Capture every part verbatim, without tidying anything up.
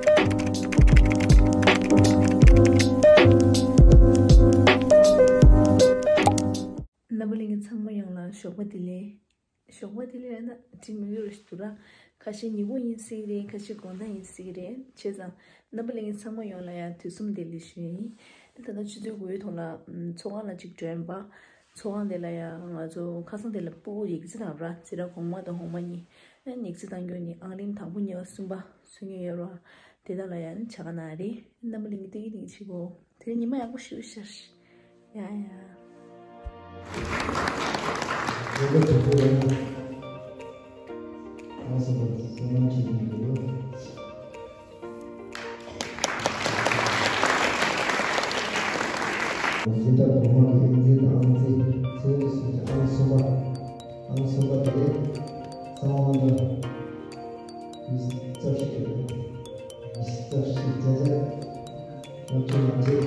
རྣམ་པ་ལྷན་རྒྱས་ཚང་མ་ཡོངས་ལ་ཞོགས་པ་བདེ་ལེགས། ཞོགས་པ་བདེ་ལེགས་ལབ་ན་འགྲིག་མི་འདུག་ར། ཁ་ཤས་ཉིན་གུང་ཡིན་སྲིད་ཀྱི་རེད། ཁ་ཤས་དགོང་དག་ཡིན་སྲིད་ཀྱི་རེད། བྱས་ཙང་རྣམ་པ་ལྷན་རྒྱས་ཚང་མ་ཡོངས་ལ་ཡང་དུས་གསུམ་བདེ་ལེགས་ཞུ་ཡ་ཡིན། ད་ལྟ་ཆུ་ཚོད་དགུའི་ཐོག་ལ་ཚོགས་ཁང་ལ་གཅིག་འགྲོ་ཡིན་པ། ཚོགས་ཁང་དེ་ལ་ཡང་ང་ཚོ་ཁ་སང་དེ་ལ་སྤུ་གུ་ཡིག་རྩིས་བཏང་ར། ཚེ་རབས་གོང་མ་དང་གོང་མ་གཉིས། ཨ་ནི་ཡིག་རྩིས་བཏང་རྒྱུ་ནི་ཨང་རིམ་དང་པོ་གཉིས་པ་གསུམ་པ་ཚུད་མཁན་ཡོད་ར། དེ་དག་ལ་ཡང་བྱ་དགའ་གནང་རེད། རྣམ་པ་ལྷན་རྒྱས་ཏིག་ཏིག་བྱེད་དགོས། དེ་ཉི་མ་ཡག་པོ་ཞིག་ཤར། ཡ་ཡ། འཛིན་གྲྭ་གོང་མ་གི་ཨིན་ཇི་དང་ཨང་རྩིས་ཚན་རིག་སོགས་ཀྱི་ཨང་གསུམ་པ། ཨང་གསུམ་པ་དེ་གསང་བ་དང་། ཡིག་རྩིས་ཞིག་རེད། ཡིག་རྩིས་ཞིག་རེད། ང་ཚོ་ང་ཚོའི་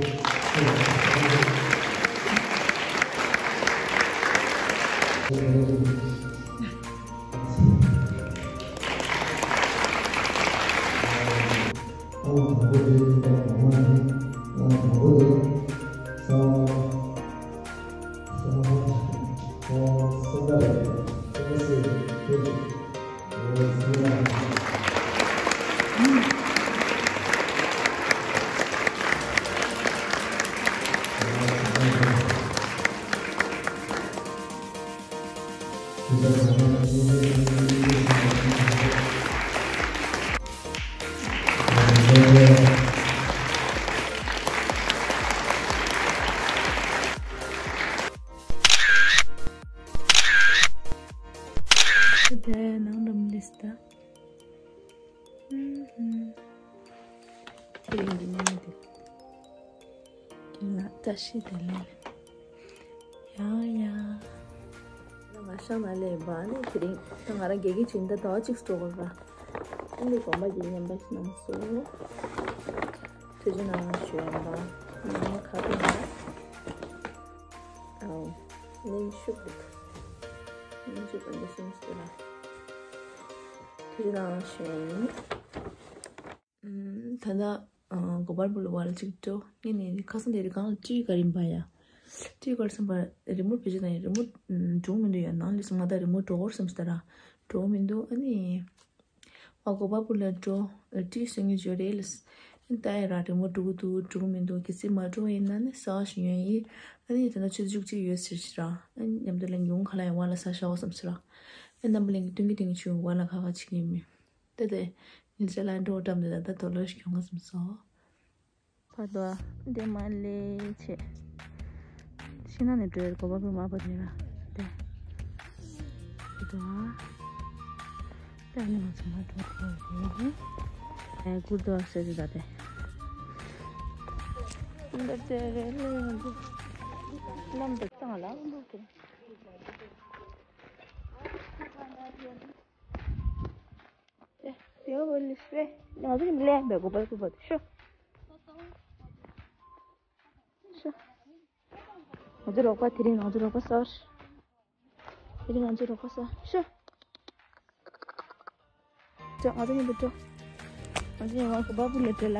ཨང་དང་པོ་དེ་ཡིན་པ་མ་ནི། ཨང་དང་པོ་དེ་གསང་བ། གསང་བ། གསང་བ་གསུམ་པ་རེད། གསུམ་པ་སུ་རེད། དེ་ནང་འགྲམ་ལིས་ད། དེ་རིང་གི་ཉིན་དེ། དེ་ལ་བཀྲ་ཤིས་བདེ་ལེགས། ཡ་ཡ། ང་ཤང་ན་ལས་བ་ནི་དེ་རིང་ད་ང་རང་དགེ་རྒན་ཅིག་ད་ཟླ་བ་གཅིག་འགྲོ་དགོས་ར། ཨ་ནི་དགོན་པ་གི་ཉམས་པ་ཞིག་གནང་སོང་། ཐུགས་རྗེ་གནང་ཞུ་ཡ་ཡིན་པ། ང་ཁ་ཏོན་ན། ཨའོ། གླེང་ཤུགས་འདུག་གླེང་ཤུགས་འདུག་གསུངས་སོང་ལ། ཐུགས་རྗེ་གནང་ཞུ་ཡ་ཡིན། ཨམ། ད་ལྟ་ཨ་གོ་པལ་པུར་ལ་བར་གཅིག་འགྲོ། ངས་ནི་ཁ་སང་དེ་རི་སྒང་ལ་ཊི་ག་རིམ་པ་ཡ། ཊི་ག་རིམ་པ་རི་མོ་བེད་སྤྱོད་བཏང་ཡ། རི་མོ་འགྲོ་མི་འདུག་ཡ། ནང་ལ་སོང་ང་ད་རི་མོ་འགྲོ་གོར་བསམ་སྟེ་ར། འགྲོ་མི་འདུག་ཨ་ནི། ཨ་གོ་པལ་པུར་ལ་འགྲོ། ཊི་སོང་ངེ་འཇོ་རེད་ལ། ཨ་ནི་ད་ཡ་ར་རི་མོ་འགྲོ་གི་འདུག་འགྲོ་གི་མི་འདུག་གལ་སྲིད་མ་འགྲོ་ཡིན་ན་ནི་ས་ཞིག་ཡོང་ཡིན། ཨ་ནི་ད་ལྟ་ཆུ་ཚོད་བཅུ་གཅིག་ཡོད་ཟེར་ཞིག་ར། ཨ་ནི་མཉམ་དུ་ལ་ཉུང་ཁ་ལ་ཡ་བ་ལ་ས་ཤ་བ་བསམ་སེ་ར། ཨ་ནི་རྣམ་པ་ལྷན་རྒྱས་སྟོན་གི་སྟོན་གི་ཆུ་བ་ལ་ཁ་ཁ་ཆི་གི་མི། ད་དེ་ཉིན་ཚེ་ལ་འགྲོ་གྲམ་དེ་ད་ད་དོ་ལོ་ཞིག་ཡོང་ང་བསམ་སོང་། ཕར་དོ་འདི་མ་ལེ་ཆེ། ཤི་ན་ནས་འགྲོ་ཡ་གོ་པལ་པུར་མ་པ་དེ་ན་དེ། འདི་དོ། ད་ནི་ང་ཚོ་མ་འགྲོ་དགོས་ཡིན། ཨེ་གུར་དོ་ཟེར་དེ་ད་དེ། འདི་དེ་རེད་ལེ་ང་ཚོ། ལམ་དུ་བཏང་ལ་འདུག་དེ། ཡོ་བོ་ལི་སེ། ང་ཚོ་ལས་འབད་དགོས་པར་དགོས་པར་ཤོ། ཤོ། ང་ཚོ་རོགས་པ་དེ་རིང་ང་ཚོ་རོགས་པ་སར། དེ་རིང་ང་ཚོ་རོགས་པ་སར་ཤོ། ཅོ་ང་ཚོ་ཡིན་པ་ཅོ། ང་ཚོ་ཡིན་པ་གོ་པལ་པུར་ལ་འགྲོ་ལ།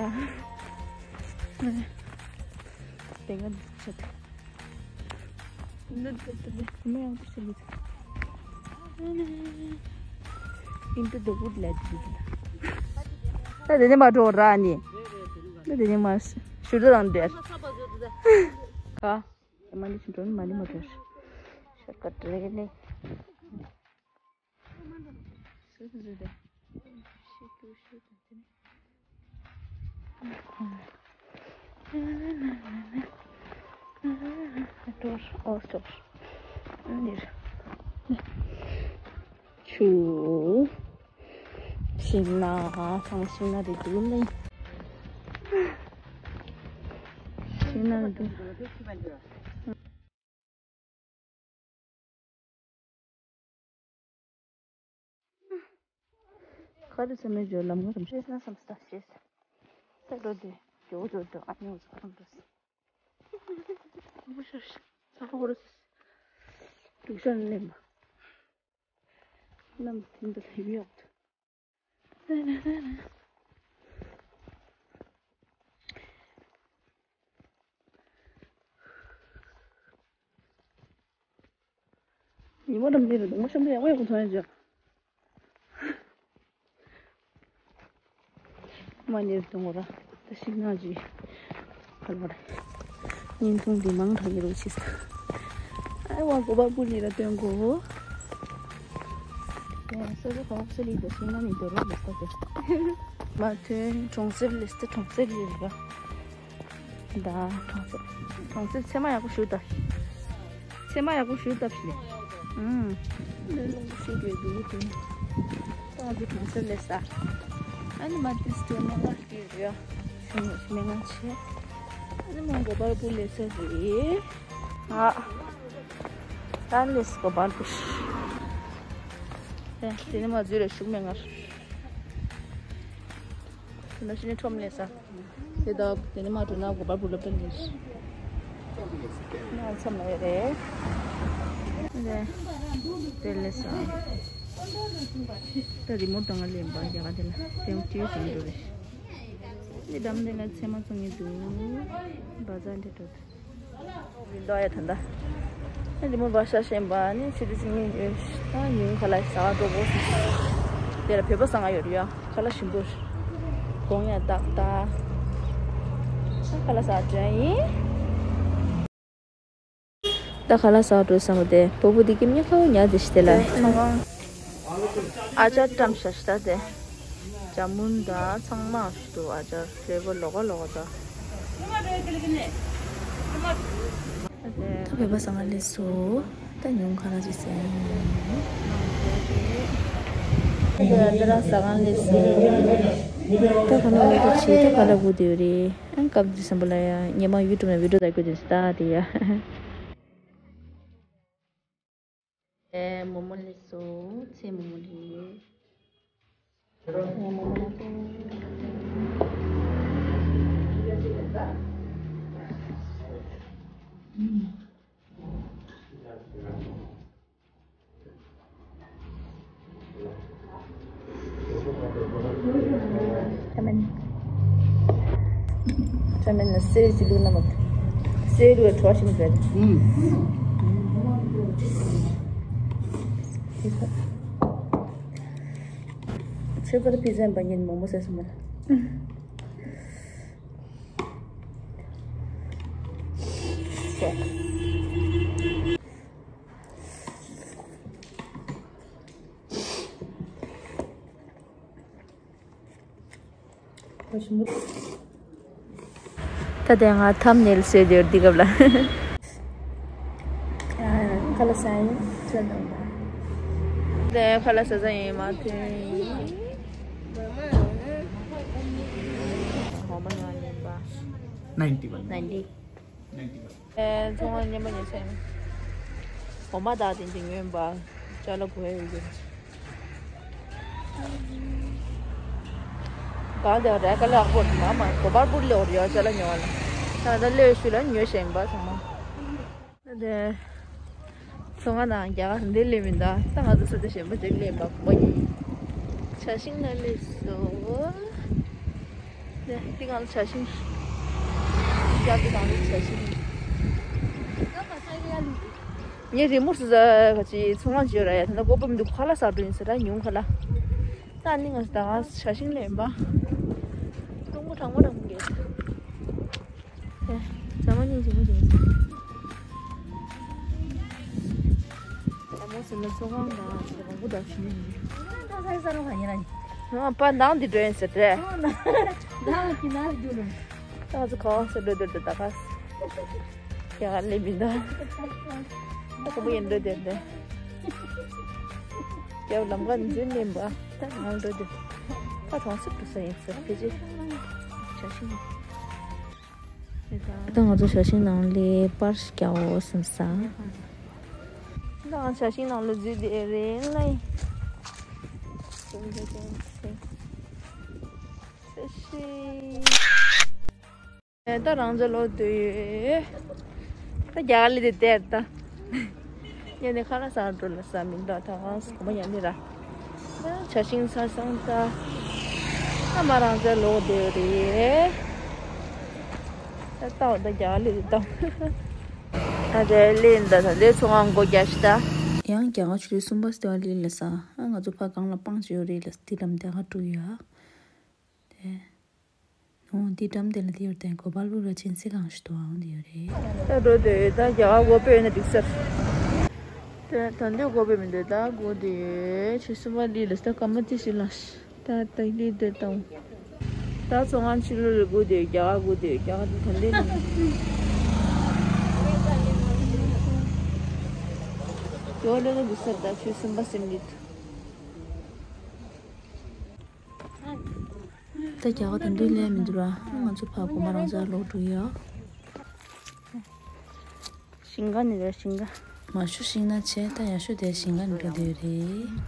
དེ་ང་ཚོ་ཆད། འདི་འདི་འདི་འདི་མི་ཡང་དུ་ཟེར་གི། Into the woodland. ད་དེ་ནས་མ་འགྲོ་ར་ནི། ད་དེ་ནས་མ་ཞུ་དུ་རང་འདེར། ག་མ་ནི་ཞུ་འགྲོ་ནི་མ་ནི་མ་འདེར། ཤ་ཀ་ཏྲེ་ནི། སུ་དུ་ཟེར་དེ། ཤི་ཀུ་ཤི་དུ་དེ་ནི། སྟོར་ཨོ་སྟོར། འདིར། ཆུ། ཤིང་ནགས་ཚང་མ་ཤིང་ནགས་རེད་འདུག་ལེ། ཤིང་ནགས་རེད་འདུག་ག་རེ་ཟེར་མེད་བརྗོད་ལམ་ཁ་རུ་ཤེས་ན་བསམ་ས་ཤེས། ས་འགྲོ་དེ་ཇོ་ཇོ་ཇོ་ཨ་ཉོ་ཟ་ཁང་འགྲོ་སི། ས་ཁང་འགྲོ་སི། དུག་ཤར་ནས་མ། ནམ་དེ་འདི་ལ་ཡོད། ཉི་མ་འགྲམ་འདི་རུ་སྡོང་པོ་ཤམ་ཏེ་ཡག་པོ་ཡག་པོ་མཐོང་ཡ་ཅོ། མ་ཉེར་གཏོང་བ་ར། ད་ཤིང་ནགས་ཀྱི་ཁ་ལོ་ར། བརྙན་ཐུང་འདི་མང་དྲགས་ཡོད་རོགས་བྱེད། ཨ་བ་གོ་བ་པུ་ལི་ར་སྟོན་གོ། ཡ་ས་ཆ་ཁ་ཁ་ས་ལི་དོ་ཤིང་ནགས་ནི་དོ་རོགས་ལ་ས་དེ། མ་ཐོན་གྲོང་གསེབ་ལས་ཏེ་གྲོང་གསེབ་ལས་ར། ད་གྲོང་གསེབ། གྲོང་གསེབ་ཚེར་མ་ཡག་པོ་ཞུ་ད། ཚེར་མ་ཡག་པོ་ཞུ་ད་ཕྱི་ལ། ཨུམ། ལོ་ལོ་ཞུ་དགོས་འདུག་དེ། ཏང་གི་གྲོང་གསེབ་ལས་ས། ཨ་ནི་མ་དེ་སྟོན་མ་ང་ཡོད་ཡ། ཞུ་ནས་མི་ང་ཆེ། ཨ་ནི་མ་གོ་བར་པུ་ལས་ས་རེད། ཨ། ད་ལས་གོ་བར་པུ། དེ་དེ་ནི་མ་འཛུལ་རེ་ཞུགས་མེད་ངར། དེ་ནས་ཤི་ནི་ཁྲོམ་ལས་ས། དེ་དག་དེ་ནས་མ་འགྲོ་ན་གོ་བར་པུ་ལ་པན་ལས། ང་མཚམས་ལ་ཡོད་རེད། དེ་དེ་ལས་ས། ད་རི་མོ་དང་ང་ལེན་པ་རྒྱ་གར་དེ་ལ་དེ་ཅི་ཡོད་ཟེར་འགྲོ་རེད། འདི་འགྲམ་འདི་ན་ཚེར་མ་བཙོང་གི་འདུག་བ་ཛ་འདི་འགྲོ་འདུག་མི་འདུག་ཡ་ད་ལྟ། ཨ་འདི་མོ་བ་ཤ་ཞན་པ་ནི་ཕྱི་དྲོ་ཅིག་མི་ཡོད་ཤི་ད་ཉུང་ཁ་ལག་ཟ་འགྲོ་གོ་སི། དེ་ལ་བོད་པ་ཟ་ང་ཡོད་རེད་ཡ། ཁ་ལག་ཞིམ་པོ་རེད། གོང་ཡ་ཏག་ཏག་ད་ཁ་ལག་ཟ་འགྲོ་ཡ་ཡིན། ད་ཁ་ལག་ཟ་འགྲོ་བསམ་པ་དེ་བོ་བོ་དེ་གི་མྱི་ཁ་བོ་ཉལ་དེ་ཤི་དེ་ལ་ཚོང་ཁང་། ཨ་ཅར་བཀྲམ་ཤ་ཤི་ད་དེ། ཇ་མུན་དང་ཚང་མ་ཞུ་དུ་ཨ་ཅར་ཕེ་བོ་ལོག་ག་ལོག་ག་ད། ད་བོད་པ་ཟ་ཁང་སླེབས་སོ། ད་ཉུང་ཁ་ལག་ཅིག་ཟ་ཡ་ཡིན། ད་རང་ཟ་ཁང་སླེབས་སོ། ད་ཁ་ལག་ལོག་ད་ཆེ་ད་ཁ་ལག་བུ་དེ་རེད། ཨང་སྐབས་དེ་སམ་པ་ལ་ཡ་ཉི་མ་ཡུ་ཊུབ་ནས་བི་ཌིའོ་ད་ཀོ་དེ་ད་དེ་ཡ། ཨེ་མོ་མོ་ལེ་སོ། ཚེ་མོ་མོ་ལེ། ཨེ་མོ་མོ་ལེ་སོ། ཁ་མེན། ཁ་མེན་ན་སེར་ཅི་ལུག་ན་མ། སེར་ལུག་བྲོ་ཞིམ་རེད། ཨུམ། ཆོས་པར་ཕི་ཛན་པ་ཉིན་མོ་མོ་སེ་སུ་མ། ད་དེ་ང་ཐམ་ནེལ་བཟོས་དེ་འདི་སྐབས་ལ། ཁ་ལག་ཟ་ཡིན་ཚོད་དང་། དེ་ཁ་ལག་ཟ་ཟ་ཡིན་མ་ཐོན། ཧོ་མ་ཡང་ཡིན་པ། ninety one ninety། ཨེ་ཚོང་ཁང་རྙིང་པ་ཉོས་ཚེ། འོ་མ་དག་དེ་འདི་ཉོས་པ། ཅ་ལག་གོ་ཡ་ཡོད་རྒྱུ། གང་དེ་རེ་ཀ་ལ་ཨ་པོ་མ་མ་གོ་བར་པུར་ལེ་འོར་ཡོད་ཅ་ལག་ཉོ་བ་ལ། ད་ད་ལེ་ཤུ་ལ་ཉོས་ཤེས་པ་ཚང་མ། དེ་ཚོང་ཁང་ནང་རྒྱ་གར་འདི་ལེ་མིན་ད། ད་ང་ཚོ་སུ་དེ་གཞན་པ་ཅིག་ལེ་མ་གོ་ཡིན། ཆ་ཤིང་ན་ལེ་སོ། དེ་དེ་གང་ལ་ཆ་ཤིང་། རྒྱ་དེ་གང་ལ་ཆ་ཤིང་། ངས་རི་མོ་སུ་ཟ་ག་ཅི་ཚོང་ཁང་ཅི་ཡོད་ར་ཡ། ད་ལྟ་སྒོ་པོ་མི་འདུག་ཁ་ལག་ཟ་འགྲོ་ཡིན་ཟེར་ར་ཉུང་ཁ་ལག་ད་ནི་ང་ད་ཆ་ཤིང་ལེན་པ། གྲོང་པོ་གྲང་མོ་གྲང་མོ་གས། ཨེ། ཟ་མ་ཉིན་ཅི་མོ་ཅི་མོ་ཟ། ད་མོ་ཟེར་ན་ཚོང་ཁང་ད་ང་ཚོ་གང་པོ་འདྲ་ཞིག་ནི་ཡིན། ད་ས་ས་རོ་ག་ཡིན་ན་ཡིན། ང་པ་ནང་འདི་འགྲོ་ཡིན་ཟེར་ཏེ། ནང་གི་ནང་རྒྱུ་ལུང་། ད་ང་ཚོ་གང་ཟེར་འགྲོ་འདིར་འདི་ད་ག་ཡ་ལེ་མི་འདུག་ད་ཁོ་མོ་ཡིན་འགྲོ་དེར་དེ། ཡ་ལམ་ཀ་འཛུལ་ནས་འབའ། ད་ང་འགྲོ་དེ། ད་གྲོང་གསེབ་ཏུ་ས་ཡིན་ཟེར་ཕལ་ཆེར། ཆ་ཤིང་། ད་ང་ཚོ་ཆ་ཤིང་ནང་ལས་པར་ཞིག་རྒྱག་འོ་བསམ་ས། ད་ང་ཆ་ཤིང་ནང་ལ་འཛུལ་བསྡད་རེད་ལ། ས་ཤིང་། ད་རང་ཚོ་ལོ་དུ་ཡོད། ད་རྒྱ་གར་ལི་དེ་དེར་ད། ཉེ་ནས་ཁ་ལག་ཟ་འགྲོ་ལ་ཟ་མི་འདུག་ད་གང་སོང་མ་ཡ་ནི་ར། ད་ཆ་ཤིང་ཟ་སང་ད། ད་མ་རང་ཚོ་ལོ་དུ་ཡོད་རེད། ད་ལྟ་བ་ད་རྒྱ་གར་ལི་དེ་ད། ད་དེ་ལི་འདི་ད་དེ་ཚོང་ཁང་སྒོ་རྒྱག་ཤི་ད། ཡང་རྒྱ་གར་ཆུ་ཚོད་གསུམ་པ་ཙམ་ལ་སླེབས་ལབ་ས། ཨ་ང་ཚོ་ཕར་སྒང་ལ་སྤང་ཅིག་ཡོད་རེད་ལབ་ས། དེ་འགྲམ་དེ་ག་འགྲོ་ཡ། དེ། ཨོ་འདི་འགྲམ་དེ་ལ་དེ་ཡོད་དེ། གོ་པལ་པུར་ཅན་ཚེ་གང་ཞིག་ཏུ་ཨང་དེ་ཡོད་རེད། ད་འགྲོ་དེ་ད་རྒྱ་གར་སྒོ་ཕྱེ་ན་འགྲིག་ས་རེད། ད་ད་འདི་སྒོ་ཕྱེ་མི་འདུག་ད་སྒོ་དེ་ཆུ་ཚོད་གསུམ་པ་སླེབས་ལབ་ས། ད་སྐར་མ་ཅིག་ཞིག་ལ། ད་ད་ལི་དེ་དང་། ད་ཚོང་ཁང་ཕྱི་ལོགས་ལ་སྒུག་དེ་རྒྱ་གར་སྒུག་དེ་རྒྱ་གར་དེ་ད་འདི་ནི། ཡོ་ལེ་ལ་འདི་སར་ད་ཆུ་གསུམ་པ་སེམས་ལི། ད་རྒྱ་གར་ད་འདི་ལས་མི་འདུག་ར། ང་ཚོ་ཕར་གོ་མ་རང་ཚ་ལོག་འགྲོ་ཡ། ཞིང་ཁ་ནི་རེད་ཞིང་ཁ། མ་ཤོ་ཤིང་ན་ཆེ་ད་ཡ་ཤོ་དེ་ཞིང་ཁ་ནི་འགྲོ་དེ་རེད།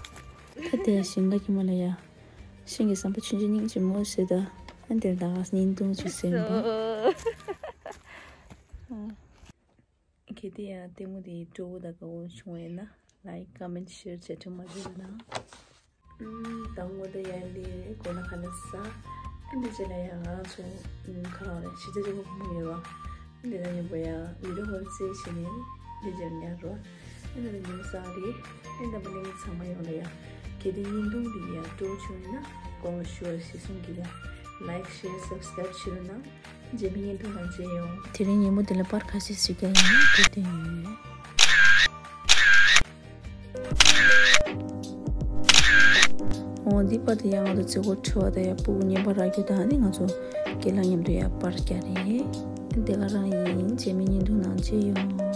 ད་དེ་ཞིང་ཁ་གི་མ་ལ་ཡ། ཤིང་གི་བསམ་པ་ཆུང་ཆུང་སྙིང་རྗེ་མོ་ཟེར་ད། ཨ་འདིར་ད་ག་བརྙན་ཐུང་ཅིག་སེམས་པ། གལ་ཏེ་ཡང་ལྟད་མོ་དེ་སྤྲོ་བོ་དང་དགའ་བོ་བྱུང་བ་ཡིན་ན་ལའིཀ་ཀོ་མེན་ཤེར་བྱེད་ཁྲིད་མ་བརྗེད་རོགས་གནང་། ཨུམ། དང་པོ་དེ་ཡར་ལས་གོ་ན་ཁ་ལ་ས། ཨ་འདི་རྗེས་ལ་ཡང་ང་རང་ཚོ་ཨུམ་ཁ་ལ་རེད་གཞིས་ཆགས་གཅིག་པོ་བུ་མོ་ཡོད་རོགས། ཨ་འདི་ལ་ཉིན་པོ་ཡང་བི་ཌི་ཡོ་ཧོལ་རྩེ་བྱས་ནས་འདི་རྗེས་ཉར་རོགས། ཨ་འདི་ལ་ཉིན་མོ་སང་རེད། ཨ་འདི་པ་ལིང་ཚང་མ་ཡོང་ལ་ཡ། གལ་ཏེ་བརྙན་ཐུང་འདི་ཡང་སྤྲོ་བོ་བྱུང་ཡིན་ན་དགོངས་ཞུ་བ་ཞིག་གསུང་གི་ཡ། ལའིཀ་ཤེར་སབ་སི་ཀ་རེབ་བྱེད་རོགས་གནང་། རྗེས་མའི་བརྙན་ཐུང་ནང་མཇལ་ཡོང་། དེ་རིང་ཉིན་མོ་འདི་ལ་པར་ཁ་ཤས་ཤིག་ཀྱང་ཡིན་དེ་དེ་ཡིན། འོ་འདི་པར་དེ་ཡང་ང་ཚོ་མཛད་སྒོ་ཁྲི་བ་དང་ཡ་སྤུ་གུ་བརྙན་པར་རག་རྒྱུ་དང་ནི་ང་ཚོ་སྐད་ལ་མཉམ་དུ་ཡ་པར་རྒྱག་རེད། འདི་ག་རང་ཡིན། རྗེས་མའི་བརྙན་ཐུང་ནང་མཇལ་ཡོང་།